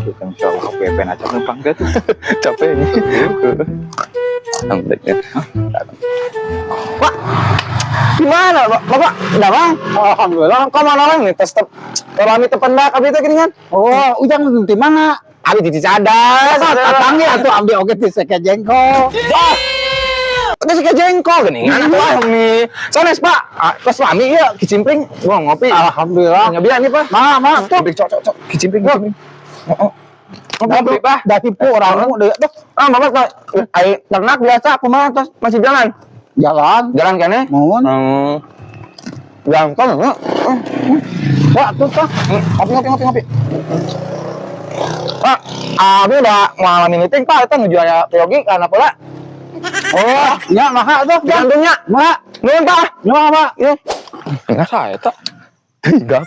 Kita insyaallah KPP aja numpang teh tuh. Capek ini. Alhamdulillah. Pak, gimana, Pak? Bapak, damang? Alhamdulillah. Kok mana orang nih? Tes rame tependak abi teh gini kan? Oh, ujang di mana? Abi di Cicadas. Tatanggi atuh abdi oge di Seke Jengkol. Ah. Ini sih jengkol gini kan atuh ah nih. Sanes, Pak, ah, kos suami ieu kicimpring, gua ngopi. Alhamdulillah. Nyobian nih, Pak. Ma, ma, tuh. Ngopi, cok cok cok, kicimpring, kicimpring. Oh. Ngopi, Pak. Da tipu orangmu deui. Duh, Ah, Bapak, Pak. Ai ternak biasa kumaha tos masih jalan? Jalan. Jalan kene? Mohon. Jalan kan? Wah, tuh tah. Ngopi, ngopi, ngopi, ngopi. Pak, abi udah mengalami meeting, Pak, itu nuju aya yogi karena pula. Oh, nya maha tuh. Jantungnya. Ma, Nuhun, Pak. nya, Pak. Iya. Enggak saya tak. Tiga.